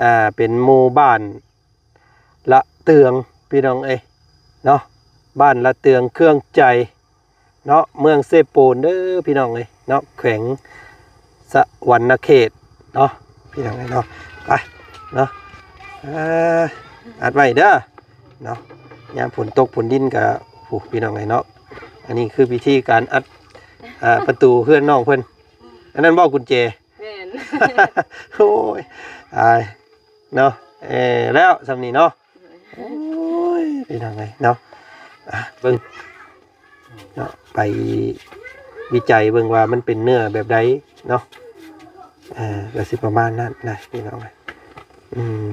ອ່າ ເປັນໝູ່ບ້ານລະເຕືອງ ພີ່ນ້ອງເອີຍເນາະ, ບ້ານລະເຕືອງເຄືອງໃຈເນາະ, ເມືອງເຊໂປນເດີພີ່ນ້ອງເອີຍເນາະ, ແຂວງສະຫວັນນະເຂດເນາະ ພີ່ນ້ອງເອີຍເນາະ. ໄປເນາະ ເອີ ອັດໄວ້ເດີເນາະ, ຍາມຝົນຕົກຝົນດິນກະ ໂອ້ ພີ່ນ້ອງເອີຍເນາະ. ອັນນີ້ຄືວິທີການອັດ ອ່າ ປະຕູເຮືອນນ້ອງເພິ່ນ. ອັນນັ້ນບໍ່ກຸນແຈ? ແມ່ນ. ໂອ້ຍ ຕາຍເນາະ. ເອີ ແລ້ວສ່ຳນີ້ເນາະ. ໂອ້ຍ ພີ່ນ້ອງເອີຍເນາະ, ອ່ະ ເບິ່ງເນາະ ໄປວິໄຈເບິ່ງວ່າມັນເປັນເນື້ອແບບໃດເນາະ. ເອີ ກະຊິປະມານນັ້ນນະ ພີ່ນ້ອງເອີຍ. ອືມ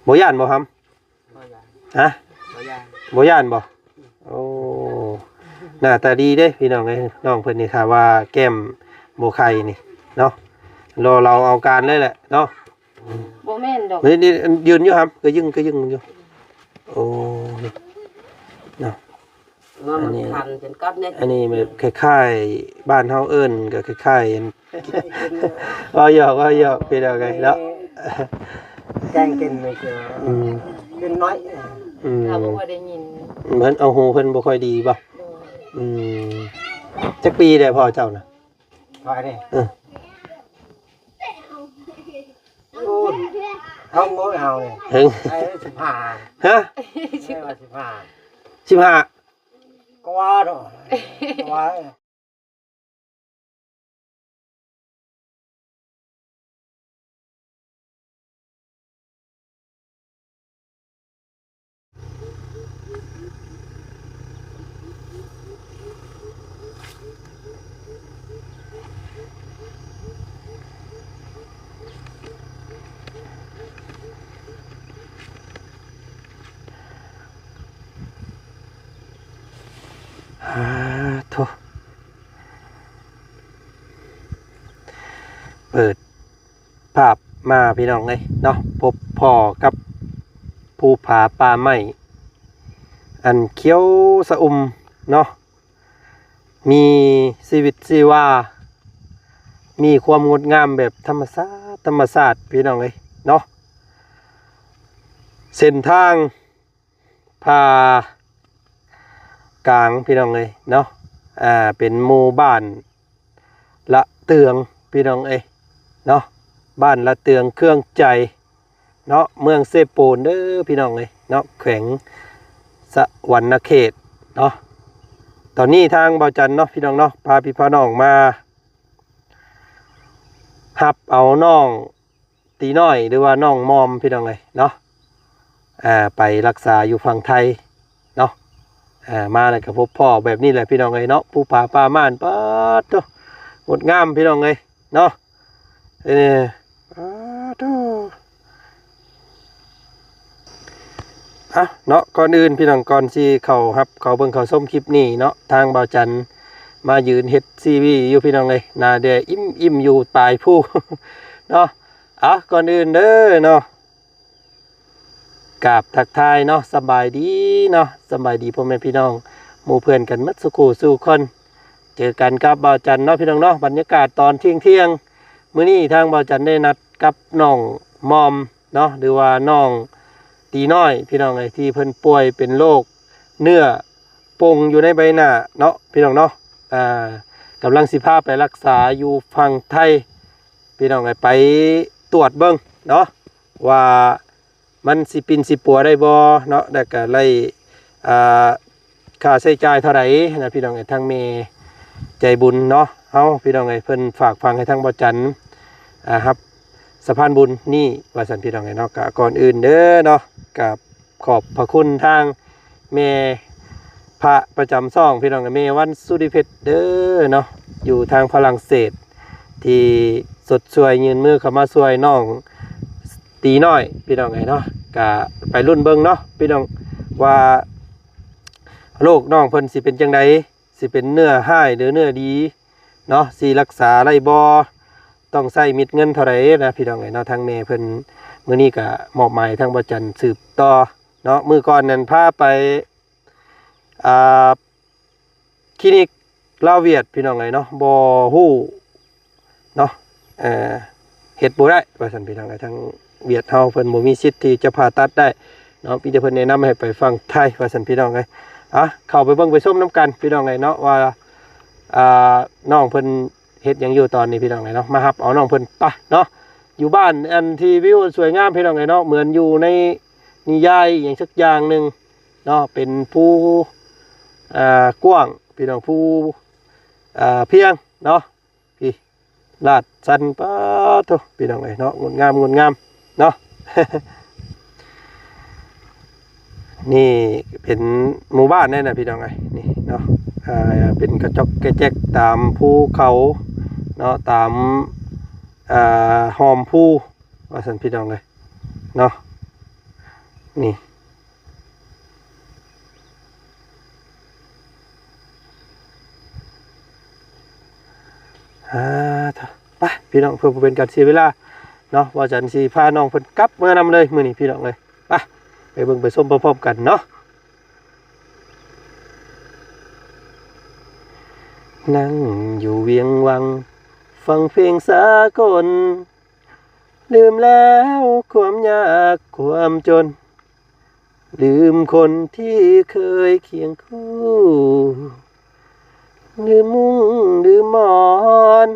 ບໍ່ຢ້ານບໍ່ຫຳ? ບໍ່ຢ້ານ. ຮະ? ບໍ່ຢ້ານ. ບໍ່ຢ້ານບໍ່? ໂອ້ ໜ້າຕາດີເດ້ພີ່ນ້ອງເອີຍ, ນ້ອງເພິ່ນນີ້ຖ້າວ່າແກ້ມບໍ່ໄຂ່ນີ້ເນາະ ລໍເລົ່າເອົາການເລີຍແຫຼະເນາະ. ບໍ່ແມ່ນດອກ. ນີ້ ນີ້ຢືນຢູ່ຫຳ ກະຍຶງກະຍຶງຢູ່. ໂອ້ ເນາະ ວ່າມັນ ອັນນີ້ ຄັນຈົນກັດແນ່. ອັນນີ້ແບບຄ້າຍໆ ບ້ານເຮົາເອີ້ນກະຄ້າຍໆ ເວົ້າຫຍອກ ເວົ້າຫຍອກ ພີ່ນ້ອງເອີຍເນາະ. ແກງກິນໄປເທື່ອ ອືມ ກິນໜ້ອຍ ອືມ ເຮົາບໍ່ຄ່ອຍໄດ້ຍິນ. ເພິ່ນ ເອົາ ຫູເພິ່ນບໍ່ຄ່ອຍດີບໍ່? ໂດຍ. ອືມ ຈັກປີແລ້ວພໍ່ເຈົ້ານະ? ຂ້ອຍນີ້ ເອີ ໂອ້ຍ ເຮົາບໍ່ເອົານີ້ ເຖິງ ໄດ້ສິບຫ້າ. ຮະ? ໄດ້ວ່າສິບຫ້າ ສິບຫ້າ ກວ່າເນາະ ກວ່າ. ອາ ໂທ້ ເປີດພາບມາ ພີ່ນ້ອງເອີຍເນາະ, ພົບພໍ້ກັບພູຜາປ່າໄມ້ ອັນຂຽວຊະອຸ່ມເນາະ, ມີຊີວິດຊີວາ ມີຄວາມງົດງາມແບບທຳມະຊາດ ທຳມະຊາດ ພີ່ນ້ອງເອີຍເນາະ. ເສັ້ນທາງ ຜາກາງ ພີ່ນ້ອງເອີຍເນາະ, ອ່າ ເປັນໝູ່ບ້ານລະເຕືອງ ພີ່ນ້ອງເອີຍເນາະ, ບ້ານລະເຕືອງເຄືອງໃຈເນາະ, ເມືອງເຊໂປນເດີພີ່ນ້ອງເອີຍເນາະ, ແຂວງສະຫວັນນະເຂດເນາະ. ຕອນນີ້ທາງບ່າວຈັນເນາະ ພີ່ນ້ອງເນາະ ພາພີ່ພານ້ອງມາຮັບເອົານ້ອງ ຕີນ້ອຍ ຫຼືວ່ານ້ອງມອມ ພີ່ນ້ອງເອີຍເນາະ, ອ່າ ໄປລັກສາຢູ່ຝັ່ງໄທເນາະ. ອ່າ ມາແລ້ວກໍພົບພໍ້ແບບນີ້ແຫຼະ ພີ່ນ້ອງເອີຍເນາະ, ພູຜາປ່າມ່ານ ປາດໂທ້ ງົດງາມ ພີ່ນ້ອງເອີຍເນາະ. ເອີ ປາດໂທ້. ອ່ະເນາະ ກ່ອນອື່ນ ພີ່ນ້ອງ ກ່ອນຊິເຂົ້າຮັບເຂົ້າເບິ່ງເຂົ້າຊົມຄລິບນີ້ເນາະ, ທາງບ່າວຈັນມາຢືນເຮັດຊີວີຢູ່ ພີ່ນ້ອງເອີຍ, ໜ້າແດ່ອີ່ມໆຢູ່ປາຍພູເນາະ. ອ່ະ ກ່ອນອື່ນເດີເນາະ ກາບທັກທາຍເນາະ, ສະບາຍດີເນາະ, ສະບາຍດີພໍ່ແມ່ພີ່ນ້ອງ ໝູ່ເພື່ອນກັນໝົດສູ່ຄູ່ສູ່ຄົນ. ເຈີກັນກັບບ່າວຈັນເນາະ ພີ່ນ້ອງເນາະ, ບັນຍາກາດຕອນທ່ຽງໆ ມື້ນີ້ທາງບ່າວຈັນໄດ້ນັດກັບນ້ອງມອມ ເນາະ ຫຼືວ່ານ້ອງຕີນ້ອຍ ພີ່ນ້ອງເອີຍ, ທີ່ເພິ່ນປ່ວຍເປັນໂລກເນື້ອປົງຢູ່ໃນໃບໜ້າເນາະ ພີ່ນ້ອງເນາະ. ອ່າ ກຳລັງຊິພາໄປລັກສາຢູ່ຝັ່ງໄທ ພີ່ນ້ອງເອີຍ, ໄປຕວດເບິ່ງເນາະ ວ່າມັນຊິປິ່ນຊິປົວໄດ້ບໍ່ເນາະ, ແລ້ວກະໄດ້ ອ່າ ຄ່າໃຊ້ຈ່າຍເທົ່າໃດນະ ພີ່ນ້ອງເອີຍ. ທາງແມ່ໃຈບຸນເນາະ ເຮົາ ພີ່ນ້ອງເອີຍ, ເພິ່ນຝາກຝັງໃຫ້ທາງບ່າວຈັນ ອ່າ ຮັບສະພານບຸນນີ້ວ່າຊັ້ນ ພີ່ນ້ອງເອີຍເນາະ. ກະກ່ອນອື່ນເດີເນາະ ກະຂອບພະຄຸນທາງແມ່ພະປະຈຳຊ່ອງ ພີ່ນ້ອງເອີຍ, ແມ່ວັນສຸລິເພັດເດີເນາະ ຢູ່ທາງຝຣັ່ງເສດ ທີ່ຊົດຊ່ວຍຍື່ນມືເຂົ້າມາຊ່ວຍນ້ອງຕີນ້ອຍ ພີ່ນ້ອງເອີຍເນາະ. ກະໄປລຸ້ນເບິ່ງເນາະ ພີ່ນ້ອງ ວ່າໂລກນ້ອງເພິ່ນຊິເປັນຈັ່ງໃດ ຊິເປັນເນື້ອຮ້າຍ ຫຼື ເນື້ອດີເນາະ, ຊິລັກສາໄດ້ບໍ່ ຕ້ອງໃຊ້ເມັດເງິນເທົ່າໃດນະ ພີ່ນ້ອງເອີຍເນາະ. ທາງແມ່ເພິ່ນ ມື້ນີ້ກະມອບໝາຍທາງບ່າວຈັນສືບຕໍ່ເນາະ. ມື້ກ່ອນນັ້ນພາໄປ ອ່າ ຄລີນິກລາວຫວຽດ ພີ່ນ້ອງເອີຍເນາະ, ບໍ່ຮູ້ເນາະ ເອີ ເຮັດບໍ່ໄດ້ວ່າຊັ້ນ ພີ່ນ້ອງເອີຍ. ທາງ ວຽດເຮົາ ເພິ່ນບໍ່ມີສິດທີ່ຈະຜ່າຕັດໄດ້ເນາະ ມີແຕ່ເພິ່ນແນະນຳໃຫ້ໄປຝັ່ງໄທວ່າຊັ້ນ ພີ່ນ້ອງເອີຍ. ອ່ະ ເຂົ້າໄປເບິ່ງໄປຊົມນຳກັນ ພີ່ນ້ອງເອີຍເນາະ ວ່າ ອ່າ ນ້ອງເພິ່ນເຮັດຫຍັງຢູ່ຕອນນີ້ ພີ່ນ້ອງເອີຍເນາະ. ມາຮັບເອົານ້ອງເພິ່ນໄປເນາະ ຢູ່ບ້ານອັນທີ່ວິວສວຍງາມ ພີ່ນ້ອງເອີຍເນາະ ເໝືອນຢູ່ໃນນິຍາຍອີ່ຫຍັງສັກຢ່າງໜຶ່ງເນາະ ເປັນພູ ອ່າ ກວ້າງ ພີ່ນ້ອງ ພູ ອ່າ ພຽງເນາະ. ພີ້ ລາດຊັນ ປາໂທ້ ພີ່ນ້ອງເອີຍເນາະ ງົດງາມ ງົດງາມເນາະ. ນີ້ເປັນໝູ່ບ້ານແດ່ນະ ພີ່ນ້ອງເອີຍ ນີ້ເນາະ ອ່າ ເປັນກະຈອກກະແຈກຕາມພູເຂົາເນາະ ຕາມ ອ່າ ຮ່ອມພູວ່າຊັ້ນ ພີ່ນ້ອງເອີຍເນາະ ນີ້. ອ່າ ໄປ ພີ່ນ້ອງ ເພື່ອບໍ່ເປັນການເສຍເວລາເນາະ ວ່າຈັນຊິພານ້ອງເພິ່ນກັບເມືອນຳເລີຍມື້ນີ້ ພີ່ນ້ອງເອີຍ. ໄປ ໄປເບິ່ງໄປຊົມພ້ອມໆກັນເນາະ. ນັ່ງຢູ່ວຽງວັງ ຟັງເພງສາກົນ ລືມແລ້ວຄວາມຍາກຄວາມຈົນ ລືມຄົນທີ່ເຄີຍຄຽງຄູ່ ລືມມຸ້ງລືມໝອນ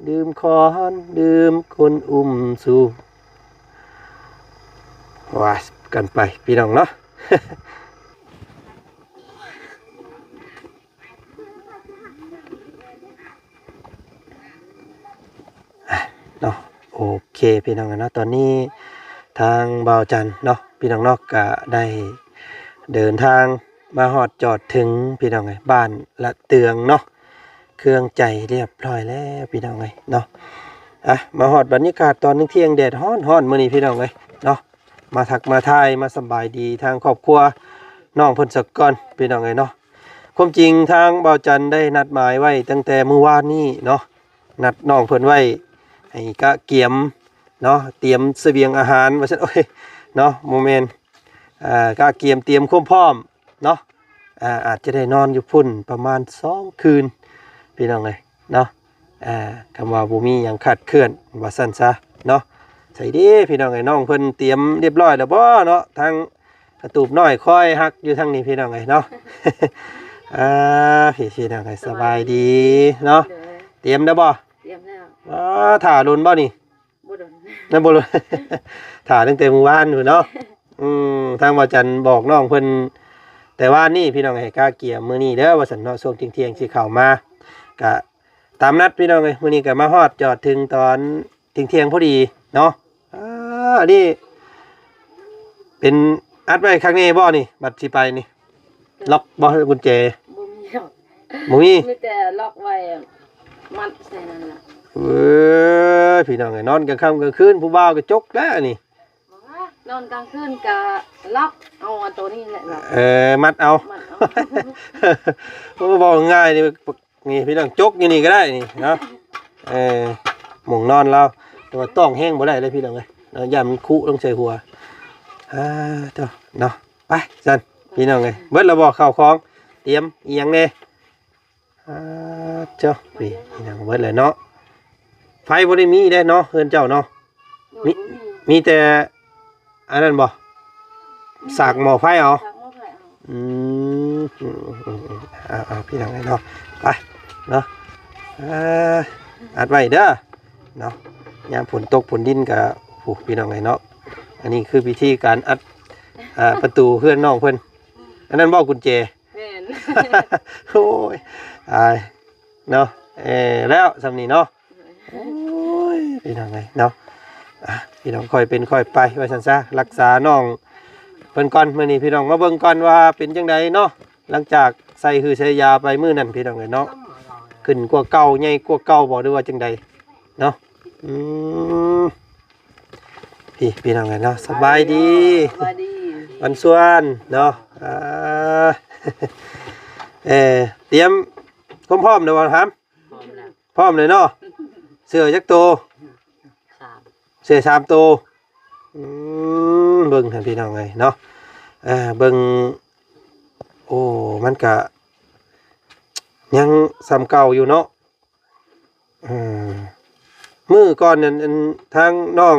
ລືມຄອນລືມຄົນອຸ້ມຊູ ວ່າກັນໄປ ພີ່ນ້ອງເນາະ. ເນາະ ໂອເຄ ພີ່ນ້ອງເນາະ ຕອນນີ້ທາງບ່າວຈັນເນາະ ພີ່ນ້ອງເນາະ ກະໄດ້ເດີນທາງມາຮອດຈອດເຖິງ ພີ່ນ້ອງເອີຍ ບ້ານລະເຕືອງເນາະ ເຄື່ອງໃຈຮຽບຮ້ອຍແລ້ວ ພີ່ນ້ອງເອີຍເນາະ. ອ່ະ ມາຮອດບັນຍາກາດຕອນທ່ຽງໆ ແດດຮ້ອນໆ ມື້ນີ້ ພີ່ນ້ອງເອີຍເນາະ ມາທັກມາທາຍ ມາສະບາຍດີທາງຄອບຄົວນ້ອງເພິ່ນສາກ່ອນ ພີ່ນ້ອງເອີຍເນາະ. ຄວາມຈິງທາງບ່າວຈັນໄດ້ນັດໝາຍໄວ້ຕັ້ງແຕ່ມື້ວານນີ້ເນາະ ນັດນ້ອງເພິ່ນໄວ້ໃຫ້ກະກຽມເນາະ ຕຽມສະບຽງອາຫານວ່າຊັ້ນ ໂອ້ຍ ເນາະ ບໍ່ແມ່ນ ກະກຽມຕຽມຄວາມພ້ອມເນາະ ອາດຈະໄດ້ນອນຢູ່ພຸ້ນປະມານສອງຄືນ ພີ່ນ້ອງເອີຍເນາະ. ອ່າ ຄຳວ່າບໍ່ມີຫຍັງຄາດເຄື່ອນວ່າຊັ້ນຊະເນາະ. ໃສເດ້ພີ່ນ້ອງເອີຍ ນ້ອງເພິ່ນຕຽມຮຽບຮ້ອຍແລ້ວບໍ່ເນາະ? ທາງກະຕູບນ້ອຍຄອຍຮັກຢູ່ທາງນີ້ພີ່ນ້ອງເອີຍເນາະ. ອ່າ ພີ່ ພີ່ນ້ອງເອີຍ ສະບາຍດີເນາະ. ຕຽມແລ້ວບໍ່? ຕຽມແລ້ວ. ອ່າ ຖ້າດົນບໍ່ນີ້? ບໍ່ດົນ ຍັງບໍ່ລົງ ຖ້າຕັ້ງແຕ່ມື້ວານພຸ້ນເນາະ. ອືມ ທາງບ່າວຈັນບອກນ້ອງເພິ່ນແຕ່ວານນີ້ພີ່ນ້ອງ ໃຫ້ກະກຽມມື້ນີ້ເດີວ່າຊັ້ນເນາະ ຊ່ວງທ່ຽງໆ ຊິເຂົ້າມາ ກະຕາມນັດພີ່ນ້ອງເອີຍ. ມື້ນີ້ກະມາຮອດຈອດເຖິງຕອນທ່ຽງໆ ພໍດີເນາະ. ອ່າ ອັນນີ້ເປັນອັດໄວ້ຂ້າງໃນບໍ່ນີ້ ບັດຊິໄປນີ້? ລັອກບໍ່ ກຸນແຈ? ບໍ່ມີ ບໍ່ມີ ມີແຕ່ລັອກໄວ້ ມັດໃສ່ນັ້ນລະ. ເອີຍ ພີ່ນ້ອງເອີຍ ນອນກາງຄ່ຳກາງຄືນ ຜູ້ບ່າວກະຈົກແລ້ວນີ້. ນອນກາງຄືນກະລັອກ ເອົາອັນໂຕນີ້ແຫຼະລັອກ. ເອີ ມັດເອົາ ມັດເອົາ. ໂອ້ ເວົ້າງ່າຍນີ້ ນີ້ພີ່ນ້ອງ ຈົກຢູ່ນີ້ກະໄດ້ນີ້ເນາະ. ເອີ ໝ່ອງນອນລາວ ແຕ່ວ່າຕ້ອງແຮງບໍ່ໄດ້ເລີຍພີ່ນ້ອງເອີຍເນາະ ຢ້ານມັນຄຸລົງໃສ່ຫົວ. ອ່າ ເຈົ້າເນາະ ໄປຊັ້ນພີ່ນ້ອງເອີຍ. ເບິດແລ້ວບໍ່ ເຂົ້າຂອງ ຕຽມອີ່ຫຍັງແດ່? ອ່າ ເຈົ້າ ນີ້ພີ່ນ້ອງ ເບິດແລ້ວເນາະ. ໄຟບໍ່ໄດ້ມີເດ້ເນາະ ເຮືອນເຈົ້າເນາະ. ມີ ມີແຕ່ອັນນັ້ນບໍ່? ສາກໝໍ້ໄຟເອົາ. ສາກໝໍ້ໄຟເອົາ. ອືມ ເອົາ ເອົາ ພີ່ນ້ອງເອີຍເນາະ ໄປເນາະ. ເອີ ອັດໄວ້ເດີເນາະ ຍາມຝົນຕົກຝົນດິນກະ ໂອ້ ພີ່ນ້ອງເອີຍເນາະ. ອັນນີ້ຄືວິທີການອັດ ອ່າ ປະຕູເຮືອນນ້ອງເພິ່ນ. ອັນນັ້ນບໍ່ ກຸນແຈ? ແມ່ນ. ໂອ້ຍ ອາຍເນາະ. ເອີ ແລ້ວຊ່ຳນີ້ເນາະ. ໂອ້ຍ ພີ່ນ້ອງເອີຍເນາະ ອ່ະ ພີ່ນ້ອງຄ່ອຍເປັນຄ່ອຍໄປວ່າຊັ້ນຊະ ຮັກສານ້ອງເພິ່ນກ່ອນ. ມື້ນີ້ພີ່ນ້ອງມາເບິ່ງກ່ອນວ່າເປັນຈັ່ງໃດເນາະ ຫຼັງຈາກໃສ່ຮືໃສ່ຢາໄປມື້ນັ້ນ ພີ່ນ້ອງເອີຍເນາະ. ຂຶ້ນກວ່າເກົ່າ ໃຫຍ່ກວ່າເກົ່າບໍ່ ຫຼືວ່າຈັ່ງໃດເນາະ? ອືມ ພີ່ ພີ່ນ້ອງເອີຍເນາະ ສະບາຍດີ ສະບາຍດີ ວັນຊວນເນາະ. ອ່າ ເອີ ຕຽມຄວາມພ້ອມແລ້ວບໍ່ຫຳ? ພ້ອມແລ້ວ ພ້ອມເລີຍເນາະ. ເສື້ອຈັກໂຕ? ສາມ ເສື້ອສາມໂຕ. ອືມ ເບິ່ງຫັ້ນພີ່ນ້ອງເອີຍເນາະ ເອີ ເບິ່ງ ໂອ້ ມັນກະຍັງສ່ຳເກົ່າຢູ່ເນາະ. ອືມ ມື້ກ່ອນນັ້ນ ອັນ ທາງນ້ອງ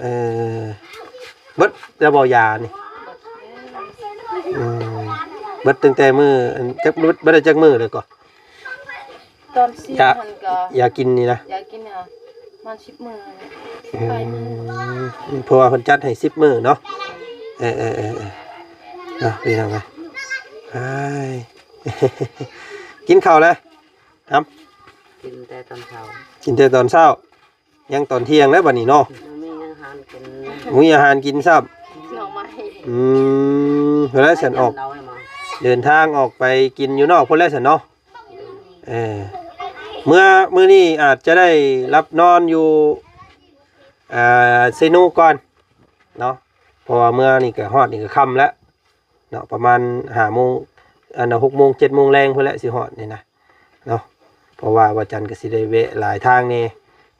ເອີ ເບິດແລ້ວບໍ່ຢານີ້? ອືມ ເບິດຕັ້ງແຕ່ມື້ ອັນ ຈັກ ເບິດ ເບິດໄດ້ຈັກມື້ແລ້ວກໍ? ຕອນຊີ້ ຢາ ຫັ້ນກໍ ຢາກິນນີ້ນະ? ຢາກິນນະ ປະມານສິບມື້ ອືມ ປາຍມື້ ເພາະວ່າເພິ່ນຈັດໃຫ້ສິບມື້ເນາະ. ເອີ ເອີ ເອີ ເອີ ເນາະ ພີ່ນ້ອງເອີຍ ອ້າຍ ກິນເຂົ້າແລ້ວ? ຫຳ ກິນແຕ່ຕອນເຊົ້າ ກິນແຕ່ຕອນເຊົ້າ ຍັງຕອນທ່ຽງແລ້ວບັດນີ້ເນາະ. ມີອາຫານກິນ ມີອາຫານກິນຊ້ຳ ໜໍ່ໄມ້ ອືມ ເວລາຊັ້ນອອກ ເດີນທາງອອກໄປກິນຢູ່ນອກພຸ້ນແຫຼະຊັ້ນເນາະ. ເອີ ເມື່ອ ມື້ນີ້ອາດຈະໄດ້ຫຼັບນອນຢູ່ ອ່າ ເຊໂນກ່ອນເນາະ ເພາະວ່າເມື່ອນີ້ກໍ ຮອດນີ້ກໍຄ່ຳແລ້ວເນາະ ປະມານຫ້າໂມງ ອັນ ຫົກໂມງ ເຈັດໂມງແລງພຸ້ນແຫຼະ ຊິຮອດນີ້ນະເນາະ. ເພາະວ່າວາຈັນກໍຊິໄດ້ແວະຫຼາຍທາງແດ່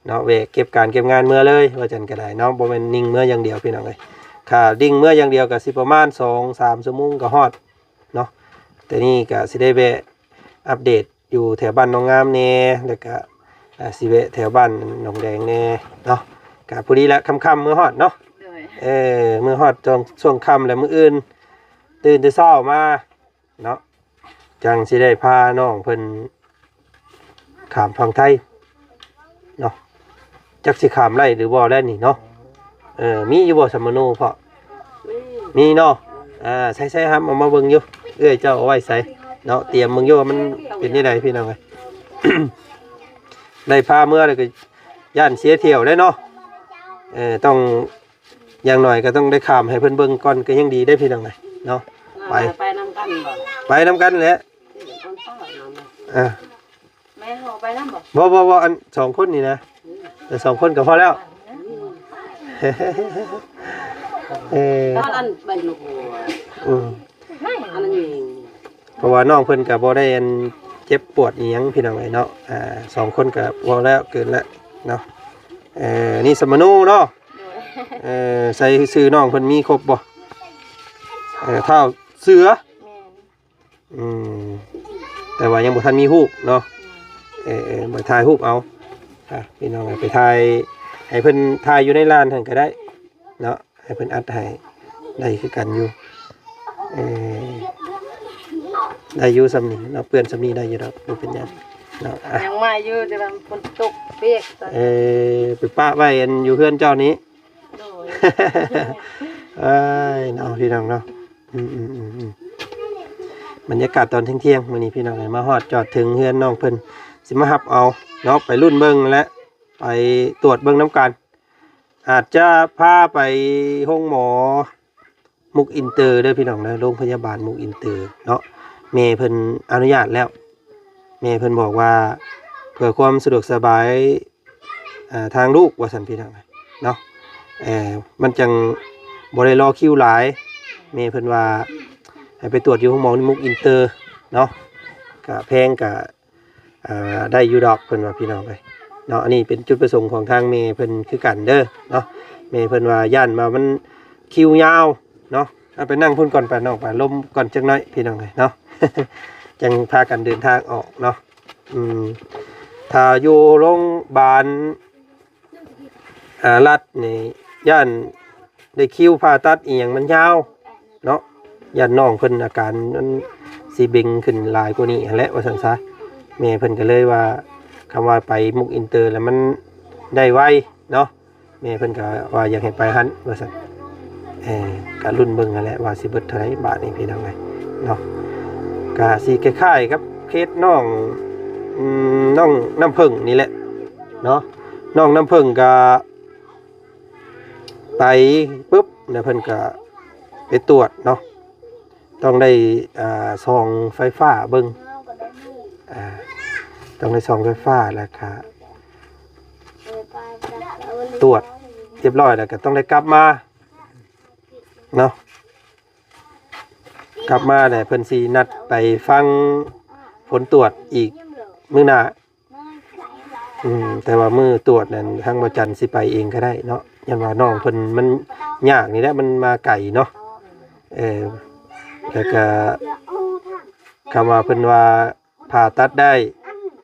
ເນາະ ແວະເກັບການເກັບງານເມືອເລີຍ ວາຈັນກໍໄດ້ເນາະ ບໍ່ແມ່ນນິ່ງເມືອຢ່າງດຽວ ພີ່ນ້ອງເອີຍ. ຖ້ານິ່ງເມືອຢ່າງດຽວກໍຊິປະມານສອງສາມຊົ່ວໂມງກໍຮອດເນາະ. ແຕ່ນີ້ກໍຊິໄດ້ແວະອັບເດດ ຢູ່ແຖວບ້ານໜອງງາມແດ່ ແລ້ວກະ ອ່າ ຊິແວະແຖວບ້ານໜອງແດງແດ່ເນາະ. ກະພໍດີລະ ຄ່ຳໆ ເມືອຮອດເນາະ. ໂດຍ ເອີ ເມືອຮອດຊ່ວງ ຊ່ວງຄ່ຳ ແລ້ວມື້ອື່ນຕື່ນແຕ່ເຊົ້າມາເນາະ ຈັ່ງຊິໄດ້ພານ້ອງເພິ່ນຂ້າມຝັ່ງໄທເນາະ. ຈັກຊິຂ້າມໄດ້ຫຼືບໍ່ແລ້ວນີ້ເນາະ. ເອີ ມີຢູ່ບໍ່ສຳມະໂນເພາະ? ມີ ມີເນາະ. ອ່າ ໃສ່ໆ ຫຳ ເອົາມາເບິ່ງຢູ່ ເອື້ອຍເຈົ້າເອົາໄວ້ໃສເນາະ. ຕຽມເບິ່ງຢູ່ວ່າມັນເປັນແນວໃດ ພີ່ນ້ອງເອີຍ. ໄດ້ພາເມືອແລ້ວກໍຢ້ານເສຍທ່ຽວເດ້ເນາະ. ເອີ ຕ້ອງ ຢ່າງໜ້ອຍກໍຕ້ອງໄດ້ຂ້າມໃຫ້ເພິ່ນເບິ່ງກ່ອນກໍຍັງດີເດ້ ພີ່ນ້ອງເອີຍເນາະ. ໄປ ໄປນຳກັນບໍ່? ໄປນຳກັນແຫຼະ. ເອີ ແມ່ເຮົາໄປນຳບໍ່? ບໍ່ ບໍ່ ບໍ່ ອັນສອງຄົນນີ້ນະ. ອືມ ເອີ ສອງຄົນກໍພໍແລ້ວ. ເອີ ອັນນັ້ນໃບໝາກຫົວ ອືມ ອັນນັ້ນ ເພາະວ່ານ້ອງເພິ່ນກໍບໍ່ໄດ້ອັນເຈັບປວດອີ່ຫຍັງ ພີ່ນ້ອງເອີຍເນາະ. ອ່າ ສອງຄົນກໍພໍແລ້ວ ເກີນແລ້ວເນາະ. ເອີ ນີ້ສຳມະໂນເນາະ. ໂດຍ ເອີ ໃສ່ຊື່ນ້ອງເພິ່ນມີຄົບບໍ່? ເອີ ທ້າວເສືອ ແມ່ນ ອືມ ແຕ່ວ່າຍັງບໍ່ທັນມີຮູບເນາະ. ແມ່ນ ເອີ ເອີ ໄປຖ່າຍຮູບເອົາ ອ່າ ພີ່ນ້ອງໄປຖ່າຍ ໃຫ້ເພິ່ນຖ່າຍຢູ່ໃນລານຫັ້ນກໍໄດ້ເນາະ ໃຫ້ເພິ່ນອັດໃຫ້ ໄດ້ຄືກັນຢູ່. ເອີ ໄດ້ຢູ່ສ່ຳນີ້ເນາະ ເປື້ອນສ່ຳນີ້ໄດ້ຢູ່ດອກ ບໍ່ເປັນຫຍັງເນາະ. ອ່ະ ຍັງໃໝ່ຢູ່ ແຕ່ວ່າຝົນຕົກປຽກ. ເອີ ໄປປະໄວ້ອັນຢູ່ເຮືອນເຈົ້ານີ້. ໂດຍ ເອີຍເນາະ ພີ່ນ້ອງເນາະ. ອືມໆໆໆ ບັນຍາກາດຕອນທ່ຽງໆ ມື້ນີ້ ພີ່ນ້ອງເອີຍ ມາຮອດຈອດເຖິງເຮືອນນ້ອງເພິ່ນ ຊິມາຮັບເອົາເນາະ ໄປລຸ້ນເບິ່ງແຫຼະ ໄປຕວດເບິ່ງນຳກັນ. ອາດຈະພາໄປໂຮງໝໍມຸກອິນເຕີເດີ ພີ່ນ້ອງເດີ ໂຮງພະຍາບານມຸກອິນເຕີເນາະ. ແມ່ເພິ່ນອະນຸຍາດແລ້ວ ແມ່ເພິ່ນບອກວ່າ ເພື່ອຄວາມສະດວກສະບາຍ ອ່າ ທາງລູກວ່າຊັ້ນ ພີ່ນ້ອງເນາະ. ເອີ ມັນຈັ່ງບໍ່ໄດ້ລໍຄິວຫຼາຍ. ແມ່ເພິ່ນວ່າໃຫ້ໄປຕວດຢູ່ໂຮງໝໍມຸກອິນເຕີເນາະ ກະແພງກະ ອ່າ ໄດ້ຢູ່ດອກ ເພິ່ນວ່າ ພີ່ນ້ອງເອີຍເນາະ. ອັນນີ້ເປັນຈຸດປະສົງຂອງທາງແມ່ເພິ່ນຄືກັນເດີເນາະ. ແມ່ເພິ່ນວ່າຢ້ານວ່າມັນຄິວຍາວເນາະ. ເອົາ ໄປນັ່ງພຸ້ນກ່ອນ ໄປນ້ອງ ໄປລົມກ່ອນຈັກໜ້ອຍ ພີ່ນ້ອງເອີຍເນາະ ຈັ່ງພາກັນເດີນທາງອອກເນາະ. ອືມ ຖ້າຢູ່ໂຮງບານ ອ່າ ລັດນີ້ ຢ້ານໄດ້ຄິວຜ່າຕັດອີ່ຫຍັງມັນຍາວເນາະ. ຢ້ານນ້ອງເພິ່ນອາການມັນຊິເບັງຂຶ້ນຫຼາຍກວ່ານີ້ຫັ້ນແຫຼະ ວ່າຊັ້ນຊະ. ແມ່ເພິ່ນກໍເລີຍວ່າ ຄຳວ່າໄປມຸກອິນເຕີແລ້ວມັນໄດ້ໄວເນາະ. ແມ່ເພິ່ນກໍວ່າຢາກໃຫ້ໄປຫັ້ນວ່າຊັ້ນ. ເອີ ກໍລຸ້ນເບິ່ງຫັ້ນແຫຼະວ່າຊິເບິດເທົ່າໃດບາດນີ້ ພີ່ນ້ອງເອີຍເນາະ. ກໍຊິຄ້າຍໆກັບເຄສນ້ອງ ອືມ ນ້ອງນ້ຳເຜິ້ງນີ້ແຫຼະເນາະ. ນ້ອງນ້ຳເຜິ້ງກໍໄປປຶບ ແລ້ວເພິ່ນກໍໄປຕວດເນາະ. ຕ້ອງໄດ້ ອ່າ ສ່ອງໄຟຟ້າເບິ່ງ ອ່າ ຕ້ອງໄດ້ສ່ອງໄຟຟ້າ ແລ້ວກະຕວດຮຽບຮ້ອຍ ແລ້ວກະຕ້ອງໄດ້ກັບມາເນາະ. ກັບມາແລ້ວເພິ່ນຊິນັດໄປຟັງຜົນຕວດອີກມື້ໜ້າ. ອືມ ແຕ່ວ່າມື້ຕວດນັ້ນ ທາງບໍ່ຈັນຊິໄປເອງກໍໄດ້ເນາະ ຍ້ອນວ່ານ້ອງເພິ່ນມັນຍາກນີ້ແຫຼະ ມັນມາໄກເນາະ. ເອີ ແລ້ວກໍຄຳວ່າເພິ່ນວ່າຜ່າຕັດໄດ້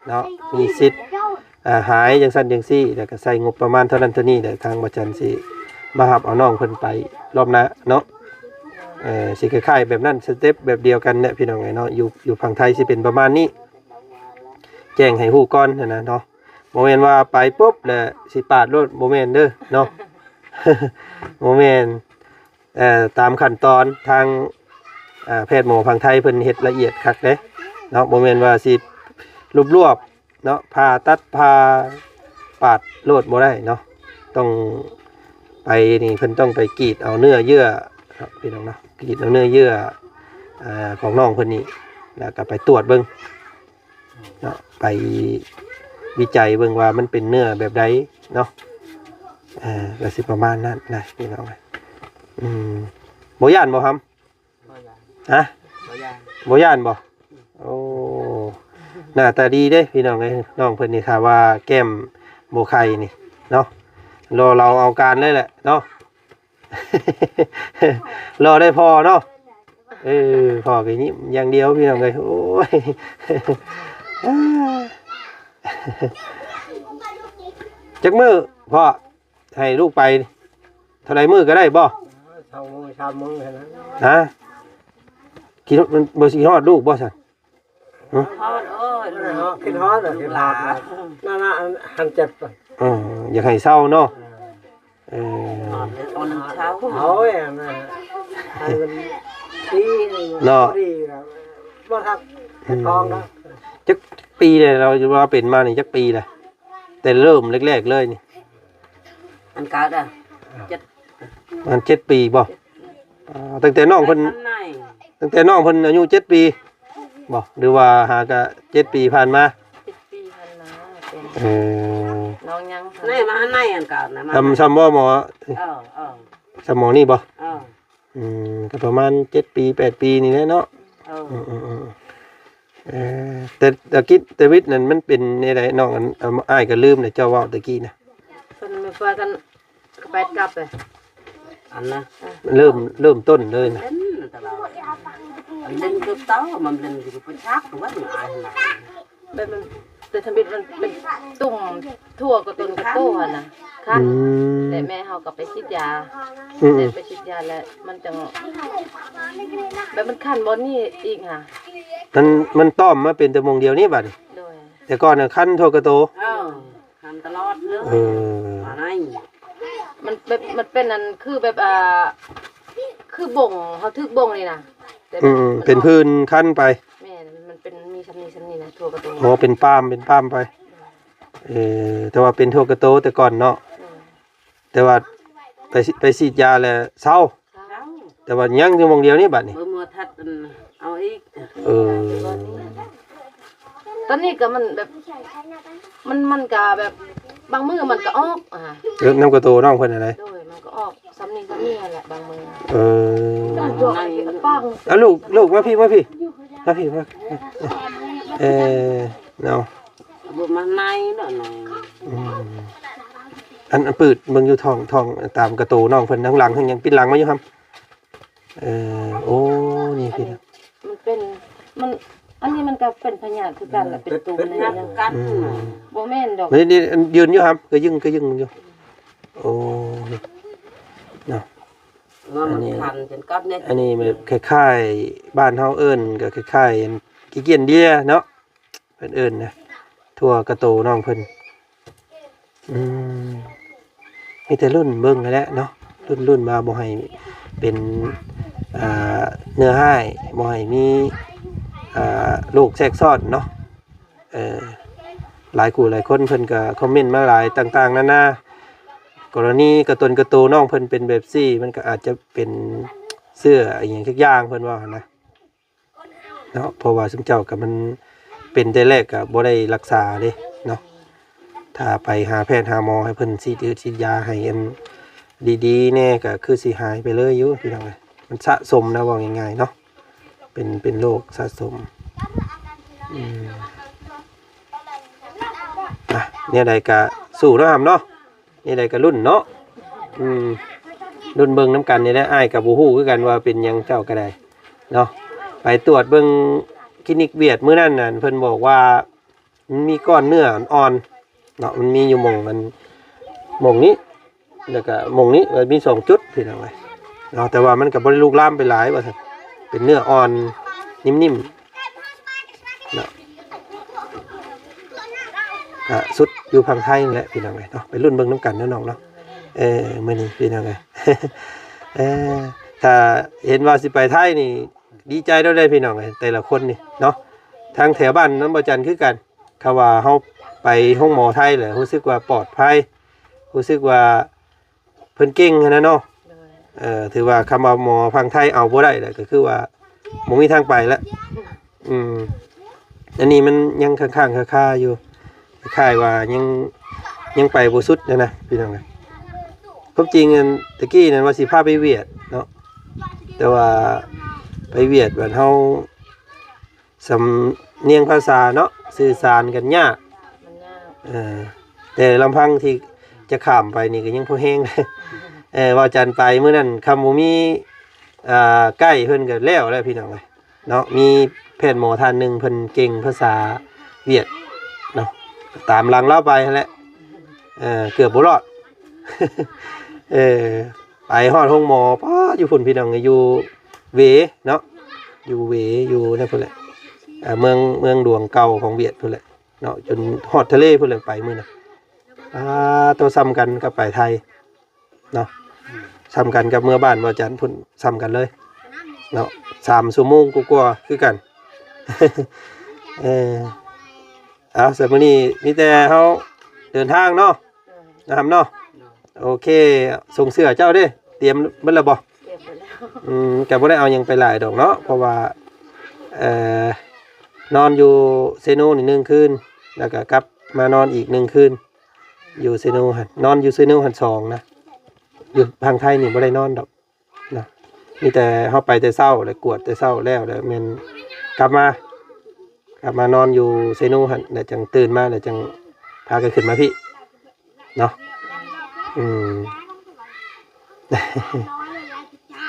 ເນາະ ມີສິດ ອ່າ ຫາຍຈັ່ງຊັ້ນຈັ່ງຊີ້ ແລ້ວກໍໃຊ້ງົບປະມານເທົ່ານັ້ນເທົ່ານີ້ແຫຼະ ທາງບໍ່ຈັນຊິມາຮັບເອົານ້ອງເພິ່ນໄປລອບໜ້າເນາະ. ເອີ ຊິຄ້າຍໆແບບນັ້ນ ສະເຕັບແບບດຽວກັນແຫຼະ ພີ່ນ້ອງເອີຍເນາະ. ຢູ່ ຢູ່ຝັ່ງໄທຊິເປັນປະມານນີ້ ແຈ້ງໃຫ້ຮູ້ກ່ອນຫັ້ນນະເນາະ. ບໍ່ແມ່ນວ່າໄປປຸບແລ້ວຊິປາດໂລດ ບໍ່ແມ່ນເດີເນາະ ບໍ່ແມ່ນ. ເອີ ຕາມຂັ້ນຕອນທາງ ເອີ ແພດໝໍຝັ່ງໄທເພິ່ນເຮັດລະອຽດຄັກເດ້ເນາະ ບໍ່ແມ່ນວ່າຊິລວບໆເນາະ ຜ່າຕັດ ຜ່າປາດໂລດບໍ່ໄດ້ເນາະ. ຕ້ອງໄປນີ້ ເພິ່ນຕ້ອງໄປກຣີດເອົາເນື້ອເຍື່ອເນາະ ພີ່ນ້ອງເນາະ ກຣີດເອົາເນື້ອເຍື່ອ ເອີ ຂອງນ້ອງເພິ່ນນີ້ ແລ້ວກໍໄປຕວດເບິ່ງ ເນາະ ໄປວິໄຈເບິ່ງວ່າມັນເປັນເນື້ອແບບໃດເນາະ. ເອີ ກໍຊິປະມານນັ້ນນະ ພີ່ນ້ອງ. ອືມ ບໍ່ຢ້ານບໍ່ຫຳ? ບໍ່ຢ້ານ. ຮະ? ບໍ່ຢ້ານ. ບໍ່ຢ້ານບໍ່? ໂອ້ ໜ້າຕາດີເດ້ ພີ່ນ້ອງເອີຍ ນ້ອງເພິ່ນນີ້ ຖ້າວ່າແກ້ມບໍ່ໄຂ່ນີ້ເນາະ ລໍເລົ່າເອົາການເລີຍແຫຼະເນາະ. ລໍໄດ້ພໍ່ເນາະ. ເອີ ພໍ່ກໍຍິ້ມຢ່າງດຽວ ພີ່ນ້ອງເອີຍ. ໂອ້ຍ ຈັກມື້ພໍ່ໃຫ້ລູກໄປ ເທົ່າໃດມື້ກໍໄດ້ບໍ່? ສອງມື້ສາມມື້ຫັ້ນນະ. ຮະ? ຄິດ ບໍ່ຊິຮອດລູກບໍ່ຊັ້ນ? ຮະ? ຮອດ ໂອ້ຍ ຄິດຮອດ ຄິດຮອດ ນັ້ນນະ ອັນ ອັນເຈັບ ເອີ ຢາກໃຫ້ເຊົາເນາະ. ເອີ ເອີ ຮອດເອົານຳເຊົາ ໂອ້ຍ ອັນນັ້ນ ໃຫ້ມັນດີເນາະ ບໍ່ດີລະ ບໍ່ທັກ ອືມ ເຮັດຂອງນະ. ຈັກປີແລ້ວ ລາວວ່າເປັນມານີ້ຈັກປີແລ້ວ? ແຕ່ເລີ່ມແລກໆເລີຍນີ້ ອັນເກົ່າເດີ ເຈັດ ປະມານເຈັດປີບໍ່? ເຈັດປີ. ອໍ ຕັ້ງແຕ່ນ້ອງເພິ່ນ ແຕ່ຕອນໃໝ່ ຕັ້ງແຕ່ນ້ອງເພິ່ນອາຍຸເຈັດປີບໍ່ ຫຼືວ່າຫາກະເຈັດປີຜ່ານມາ? ເຈັດປີຜ່ານມາເປັນ ເອີ ນ້ອງຍັງ ນີ້ມາອັນໃນອັນເກົ່ານະ ມາ ຊ່ຳ ຊ່ຳບໍ່ໝໍ? ເອີ ເອີ ຊ່ຳໝໍນີ້ບໍ່? ເອີ ອືມ ກໍປະມານເຈັດປີແປດປີນີ້ແຫຼະເນາະ. ເອີ ອືມໆໆ ເອີ ແຕ່ຕະກິດຕະວິດນັ້ນມັນເປັນແນວໃດນ້ອງ? ອັນ ອ້າຍກໍລືມແລ້ວ ເຈົ້າເວົ້າຕະກີ້ນະ ເພິ່ນມາເພື່ອກັນ ກໍໄປກັບເລີຍ ອັນນະ ເລີ່ມ ເລີ່ມຕົ້ນເລີຍນະ ມັນຫຼິ້ນຕະຫຼອດ ມັນຫຼິ້ນຄືເກົ່າ ມັນຫຼິ້ນຢູ່ປະຈັກ ວ່າອາຍນະ ແບບມັນ ແຕ່ທຳອິດມັນເປັນຕຸ່ມທົ່ວກະຕົນກະໂຕຫັ້ນນະ ຄັນ ອືມ ແລະແມ່ເຮົາກໍໄປສີດຢາ ອືມ ແລະໄປສີດຢາແລ້ວມັນຈັ່ງ ແບບມັນຄັນບ່ອນນີ້ອີກຫາ ມັນ ມັນຕ້ອມມາເປັນແຕ່ໝ່ອງດຽວນີ້ບາດນີ້ ໂດຍ ແຕ່ກ່ອນນະຄັນທົ່ວກະໂຕ ເອີ ຄັນຕະຫຼອດເລີຍ ເອີ ອັນນັ້ນ ມັນເປັນ ມັນເປັນອັນ ຄືແບບ ອ່າ ຄືບົ້ງ ເຮົາຖືກບົ້ງນີ້ນະ ແຕ່ ອືມ ມັນ ເປັນພື້ນຄັນໄປ ແມ່ນ ມັນເປັນ ມີຊ່ຳນີ້ຊ່ຳນີ້ນະ ທົ່ວກະໂຕ ອໍ ເປັນປາມ ເປັນປາມໄປ ເອີ ແຕ່ວ່າເປັນທົ່ວກະໂຕແຕ່ກ່ອນເນາະ ໂດຍ ແຕ່ວ່າໄປ ໄປສີດຢາແລ້ວເຊົາ ເຊົາ ແຕ່ວ່າຍັງຢູ່ໝ່ອງດຽວນີ້ບາດນີ້ ເບິ່ງໝໍທັດ ອັນ ເອົາອີກ ເອີ ຕອນນີ້ກໍມັນແບບ ມັນ ມັນກໍແບບ ບາງມື້ມັນກໍອອກ ອ່າ ເອີ ນຳກະໂຕນ້ອງເພິ່ນຫັ້ນໃດ ໂດຍ ມັນກໍອອກຊ່ຳນີ້ຊ່ຳນີ້ຫັ້ນແຫຼະ ບາງມື້ ເອີ ປາກ ເອົາລູກ ລູກມາພີ້ ມາພີ້ ມາພີ້ ມາ ເອີ ເນາະ ບໍ່ມາໃນເນາະ ອືມ ອັນ ອັນປືດເບິ່ງຢູ່ທ້ອງ ທ້ອງ ຕາມກະໂຕນ້ອງເພິ່ນທາງຫຼັງ ຍັງປິດຫຼັງໄວ້ຢູ່ຫັ້ນ ເອີ ໂອ້ ນີ້ພີ່ນ້ອງ ມັນເປັນ ມັນ ອັນນີ້ມັນກໍເປັນພະຍາດຄືກັນແຫຼະ ເປັນຕຸ່ມ ເປັນພະຍາດຄືກັນ ອືມ ບໍ່ແມ່ນດອກ ນີ້ ນີ້ ອັນຢືນຢູ່ຫັ້ນ ກະຍຶ່ງ ກະຍຶ່ງຢູ່ ໂອ້ ເນາະ ວ່າມັນ ອັນນີ້ ຄັນຈົນກັບເນັດ ອັນນີ້ແບບຄ້າຍໆ ບ້ານເຮົາເອີ້ນກໍຄ້າຍໆ ອັນ ຂີ້ກ້ຽນເດຍເນາະ ເພິ່ນເອີ້ນນະ ທົ່ວກະໂຕນ້ອງເພິ່ນ ອືມ ມີແຕ່ລຸ້ນເບິ່ງຫັ້ນແຫຼະເນາະ ລຸ້ນ ລຸ້ນວ່າບໍ່ໃຫ້ເປັນ ອ່າ ເນື້ອຮ້າຍ ບໍ່ໃຫ້ມີ ອ່າ ໂລກແຊກຊ້ອນເນາະ ເອີ ຫຼາຍຄູ່ຫຼາຍຄົນເພິ່ນກໍຄອມເມັນມາຫຼາຍຕ່າງໆນານາ ກໍລະນີກະຕົນກະໂຕນ້ອງເພິ່ນເປັນແບບຊີ້ ມັນກໍອາດຈະເປັນເຊື້ອອີ່ຫຍັງຈັກຢ່າງ ເພິ່ນວ່າຫັ້ນນະ ເນາະ ເພາະວ່າຊຸມເຈົ້າກໍມັນເປັນແຕ່ແລກກໍບໍ່ໄດ້ລັກສາເດ້ເນາະ ຖ້າໄປຫາແພດຫາໝໍໃຫ້ເພິ່ນສີດຢາໃຫ້ອັນດີໆແດ່ ກໍຄືຊິຫາຍໄປເລີຍຢູ່ພີ່ນ້ອງເອີຍ ມັນສະສົມນະ ເວົ້າງ່າຍໆເນາະ ເປັນ ເປັນໂລກສະສົມ ອືມ ອ່ະ ແນວໃດກະສູ້ເນາະຫຳເນາະ ແນວໃດກະລຸ້ນເນາະ ອືມ ລຸ້ນເບິ່ງນຳກັນນີ້ແຫຼະ ອ້າຍກະບໍ່ຮູ້ຄືກັນວ່າເປັນຫຍັງ ເຈົ້າກະໄດ້ເນາະ ໄປຕວດເບິ່ງຄລີນິກຫວຽດມື້ນັ້ນ ອັນ ເພິ່ນບອກວ່າ ມັນມີກ້ອນເນື້ອອ່ອນໆເນາະ ມັນມີຢູ່ໝ່ອງອັນ ໝ່ອງນີ້ ແລ້ວກະໝ່ອງນີ້ ມັນມີສອງຈຸດພີ່ນ້ອງເອີຍເນາະ ແຕ່ວ່າມັນກະບໍ່ໄດ້ລຸກລາມໄປຫຼາຍວ່າຊັ້ນ ເປັນເນື້ອອ່ອນ ນິ້ມໆເນາະ ກະສຸດຢູ່ຝັ່ງໄທນັ້ນແຫຼະພີ່ນ້ອງເອີຍເນາະ ໄປລຸ້ນເບິ່ງນຳກັນເນາະນ້ອງເນາະ ເອີ ມື້ນີ້ພີ່ນ້ອງເອີຍ ເອີ ຖ້າເຫັນວ່າຊິໄປໄທນີ້ ດີໃຈແລ້ວເດ້ພີ່ນ້ອງເອີຍ ແຕ່ລະຄົນນີ້ເນາະ ທາງແຖວບ້ານນຳບໍ່ຈັນຄືກັນ ຄຳວ່າເຮົາໄປໂຮງໝໍໄທແຫຼະ ຮູ້ສຶກວ່າປອດໄພ ຮູ້ສຶກວ່າເພິ່ນເກັ່ງຫັ້ນນະເນາະ ໂດຍ ເອີ ຖືວ່າຄຳວ່າໝໍຝັ່ງໄທເອົາບໍ່ໄດ້ແຫຼະ ກະຄືວ່າບໍ່ມີທາງໄປແລ້ວ ອືມ ອັນນີ້ມັນຍັງຄ້າງໆຄາໆຢູ່ ຄ້າຍໆວ່າຍັງ ຍັງໄປບໍ່ສຸດຫັ້ນນະພີ່ນ້ອງເອີຍ ຄວາມຈິງອັນຕະກີ້ນັ້ນວ່າຊິພາໄປຫວຽດເນາະ ແຕ່ວ່າໄປຫວຽດບັດເຮົາ ສຳນຽງພາສາເນາະ ສື່ສານກັນຍາກ ມັນຍາກ ເອີ ແຕ່ລຳພັງທີ່ຈະຂ້າມໄປນີ້ກະຍັງພໍແຮງ ເອີ ວ່າຈັນໄປມື້ນັ້ນ ຄຳບໍ່ມີ ອ່າ ໄກເພິ່ນກະແລ້ວແລ້ວພີ່ນ້ອງເອີຍເນາະ ມີແພດໝໍທ່ານໜຶ່ງເພິ່ນເກັ່ງພາສາຫວຽດເນາະ ຕາມຫຼັງລາວໄປຫັ້ນແຫຼະ ເອີ ເກືອບບໍ່ລອດ ເອີ ໄປຮອດໂຮງໝໍ ປາດ ຢູ່ພຸ້ນພີ່ນ້ອງ ຢູ່ເວເນາະ ຢູ່ເວ ຢູ່ນັ້ນພຸ້ນແຫຼະ ເອີ ເມືອງ ເມືອງຫຼວງເກົ່າຂອງຫວຽດພຸ້ນແຫຼະເນາະ ຈົນຮອດທະເລພຸ້ນແຫຼະ ໄປມື້ນັ້ນ ອາ ໂຕ ສ່ຳກັນກັບໄປໄທເນາະ ສ່ຳກັນກັບເມືອບ້ານບໍ່ຈັນພຸ້ນ ສ່ຳກັນເລີຍເນາະ ສາມຊົ່ວໂມງກວ່າໆຄືກັນ ເອີ ເອົາ ສຳລັບມື້ນີ້ມີແຕ່ເຮົາເດີນທາງເນາະ ນະຫຳເນາະ ໂອເຄ ສົ່ງເສື້ອເຈົ້າເດ້ ຕຽມເບິດແລ້ວບໍ່? ຕຽມເບິດແລ້ວ ອືມ ກະບໍ່ໄດ້ເອົາຫຍັງໄປຫຼາຍດອກເນາະ ເພາະວ່າ ເອີ ນອນຢູ່ເຊໂນນີ້ໜຶ່ງຄືນ ແລ້ວກະກັບມານອນອີກໜຶ່ງຄືນ ຢູ່ເຊໂນຫັ້ນ ນອນຢູ່ເຊໂນຫັ້ນສອງນະ ຢູ່ຝັ່ງໄທນີ້ບໍ່ໄດ້ນອນດອກ ນະ ມີແຕ່ເຮົາໄປແຕ່ເຊົ້າ ແລ້ວກວດແຕ່ເຊົ້າແລ້ວ ແລ້ວແມ່ນກັບມາ ກັບມານອນຢູ່ເຊໂນຫັ້ນ ແລ້ວຈັ່ງຕື່ນມາ ແລ້ວຈັ່ງພາກັນຂຶ້ນມາພີ້ເນາະ ອືມ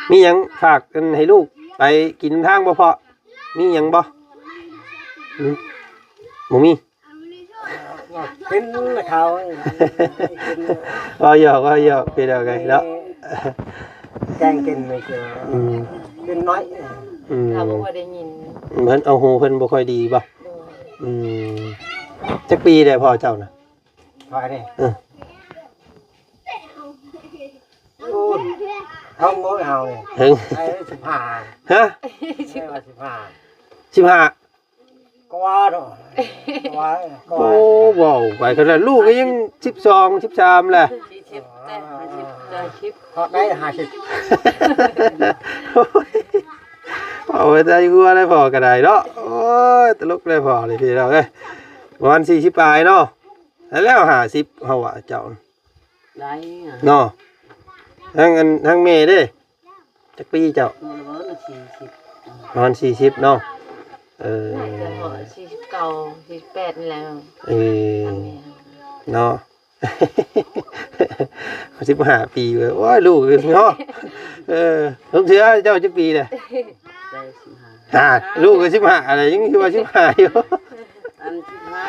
ມີຫຍັງຝາກອັນໃຫ້ລູກໄປກິນນຳທາງບໍ່ພໍ່? ມີຫຍັງບໍ່? ອືມ ບໍ່ມີ. ກິນເຂົ້າ ເວົ້າຫຍອກ ເວົ້າຫຍອກ ພີ່ນ້ອງເອີຍເນາະ ແກງກິນໄປເທື່ອ ອືມ ກິນໜ້ອຍ ອືມ ເຮົາບໍ່ຄ່ອຍໄດ້ຍິນ ເພິ່ນເອົາຫູເພິ່ນບໍ່ຄ່ອຍດີບໍ່? ໂດຍ ອືມ ຈັກປີແລ້ວພໍ່ເຈົ້ານະ? ຂ້ອຍນີ້ ເອີ ໂອ້ຍ ເຮົາບໍ່ເຮົານີ້ ເຖິງ ໄດ້ສິບຫ້າ ຮະ? ໄດ້ວ່າສິບຫ້າ ສິບຫ້າ ກວ່າເນາະ ກວ່າ ກວ່າ ໂອ້ ເວົ້າໄປຂະໜາດ ລູກກະຍັງສິບສອງ ສິບສາມແຫຼະ ສີ່ສິບ ແຕ່ຫ້າສິບ ຫ້າສິບ ຮອດໄດ້ຫ້າສິບ ໂອ້ຍ ເອົາໄວ້ໃສ່ຫົວໄດ້ພໍ່ກະໄດ້ເນາະ ໂອ້ຍ ຕະຫຼົກໄດ້ພໍ່ນີ້ພີ່ນ້ອງເອີຍ ປະມານສີ່ສິບປາຍເນາະ ແລ້ວຫ້າສິບ ເຮົາວ່າເຈົ້າ ໄດ້ ເນາະ ທາງອັນ ທາງແມ່ເດ້ ຈັກປີເຈົ້າ? ປະມານສີ່ສິບ ປະມານສີ່ສິບເນາະ ເອີ ໜ້າຈະຮອດສີ່ສິບເກົ້າ ສີ່ສິບແປດນີ້ແຫຼະ ເອີ ເນາະ ສິບຫ້າປີເວີຍ ໂອ້ຍ ລູກເນາະ ເອີ ລູກເສືອເຈົ້າຈັກປີແຫຼະ? ໄດ້ສິບຫ້າ ຫາ ລູກກະສິບຫ້າ ອະໄລ ຍັງຄືວ່າສິບຫ້າຢູ່ ອັນສິບຫ້າ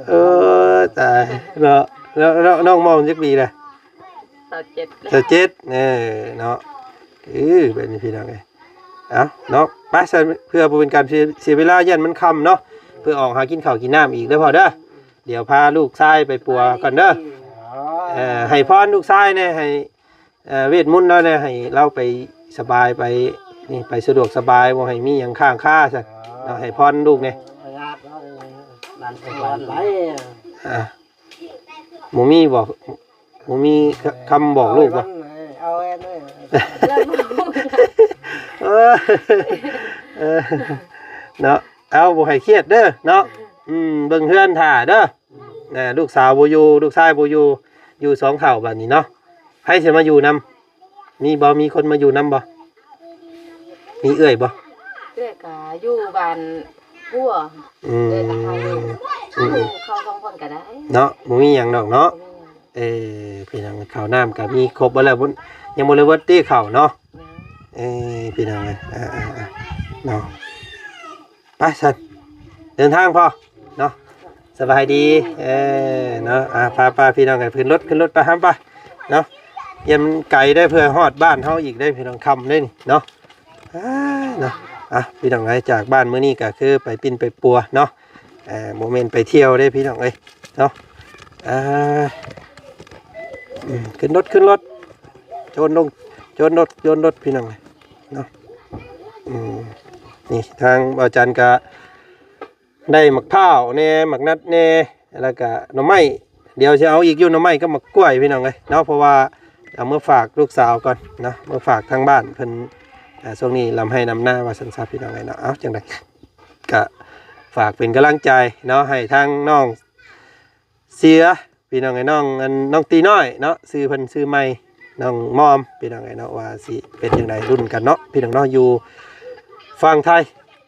ເອີ ຕາຍເນາະ ແລ້ວ ແລ້ວນ້ອງມອງຈັກປີແຫຼະ? ຊາວເຈັດ ຊາວເຈັດ ເອີ ເນາະ ເອີ ແບບນີ້ພີ່ນ້ອງເອີຍ ເອົາເນາະ ໄປ ເພື່ອບໍ່ເປັນການເສຍ ເສຍເວລາ ຢ້ານມັນຄ່ຳເນາະ ເພື່ອອອກຫາກິນເຂົ້າກິນນ້ຳອີກເດີພໍ່ເດີ ດຽວພາລູກຊາຍໄປປົວກ່ອນເດີ ເອີ ໃຫ້ພອນລູກຊາຍແດ່ ໃຫ້ ເອີ ເວດມົນລາວແດ່ ໃຫ້ລາວໄປສະບາຍ ໄປ ນີ້ ໄປສະດວກສະບາຍ ບໍ່ໃຫ້ມີຫຍັງຄ້າງຄາຊັ້ນເນາະ ໃຫ້ພອນລູກແດ່ ອ່າ ບໍ່ມີບໍ່? ບໍ່ມີຄ- ຄຳບອກລູກບໍ່? ເອົາແວ່ນເລີຍ ເອີ ເອີ ເນາະ ເອົາ ບໍ່ໃຫ້ຄຽດເດີເນາະ ອືມ ເບິ່ງເຮືອນຖ້າເດີ ອ່າ ລູກສາວບໍ່ຢູ່ ລູກຊາຍບໍ່ຢູ່ ຢູ່ສອງເຖົ້າບາດນີ້ເນາະ ໃຜຊິມາຢູ່ນຳ? ມີບໍ່? ມີຄົນມາຢູ່ນຳບໍ່? ມີເອື້ອຍບໍ່? ເອື້ອຍກະຢູ່ບ້ານ ຄົວ ອືມ ເອີຍ ກໍຫາຢູ່ ອືມ ເຂົ້າສອງຄົນກໍໄດ້ ເນາະ ບໍ່ມີຫຍັງດອກເນາະ ບໍ່ມີຫຍັງ ເອີ ພີ່ນ້ອງ ເຂົ້ານ້ຳກໍມີຄົບເບິດແລ້ວ ບໍ່ ຍັງບໍ່ໄດ້ເບິດຕິເຂົ້າເນາະ ຍັງ ເອີ ພີ່ນ້ອງເອີຍ ອ່າໆໆ ເນາະ ໄປຊັ້ນ ເດີນທາງພໍ່ເນາະ ສະບາຍດີ ເອີ ເນາະ ອ່າ ໄປໆ ພີ່ນ້ອງເອີຍ ຂຶ້ນລົດ ຂຶ້ນລົດໄປ ຫ້າມໄປເນາະ ຢ້ານໄກເດ້ ເພື່ອຮອດບ້ານເຮົາອີກເດ້ ພີ່ນ້ອງ ຄ່ຳເດ້ນີ້ເນາະ ອ່າ ເນາະ ອ່ະ ພີ່ນ້ອງເອີຍ ຈາກບ້ານມື້ນີ້ກໍຄືໄປປິ່ນໄປປົວເນາະ ເອີ ບໍ່ແມ່ນໄປທ່ຽວເດ້ພີ່ນ້ອງເອີຍເນາະ ອ່າ ອືມ ຂຶ້ນລົດ ຂຶ້ນລົດ ໂຈນລົງ ໂຈນລົດ ໂຈນລົດ ພີ່ນ້ອງເອີຍເນາະ ອືມ ນີ້ທາງບ່າວຈັນກະໄດ້ໝາກພ້າວແດ່ ໝາກນັດແດ່ ແລ້ວກະໜໍ່ໄມ້ ດຽວຊິເອົາອີກຢູ່ ໜໍ່ໄມ້ກັບໝາກກ້ວຍ ພີ່ນ້ອງເອີຍເນາະ ເພາະວ່າເອົາມາຝາກລູກສາວກ່ອນເນາະ ມາຝາກທາງບ້ານເພິ່ນ ອ່າ ຊ່ວງນີ້ລຳໄຮ່ລຳນາວ່າຊັ້ນຊະ ພີ່ນ້ອງເອີຍເນາະ ເອົາ ຈັ່ງໃດ ກະຝາກເປັນກຳລັງໃຈເນາະ ໃຫ້ທາງນ້ອງເສຍ ພີ່ນ້ອງເອີຍ ນ້ອງ ອັນ ນ້ອງຕີນ້ອຍເນາະ ຊື່ເພິ່ນຊື່ໃໝ່ ນ້ອງມອມ ພີ່ນ້ອງເອີຍເນາະ ວ່າຊິເປັນຈັ່ງໃດ ລຸ້ນກັນເນາະ ພີ່ນ້ອງເນາະ ຢູ່ຝັ່ງໄທ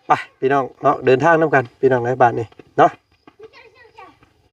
ໄປ ພີ່ນ້ອງເນາະ ເດີນທາງນຳກັນ ພີ່ນ້ອງເອີຍ ບາດນີ້ເນາະ.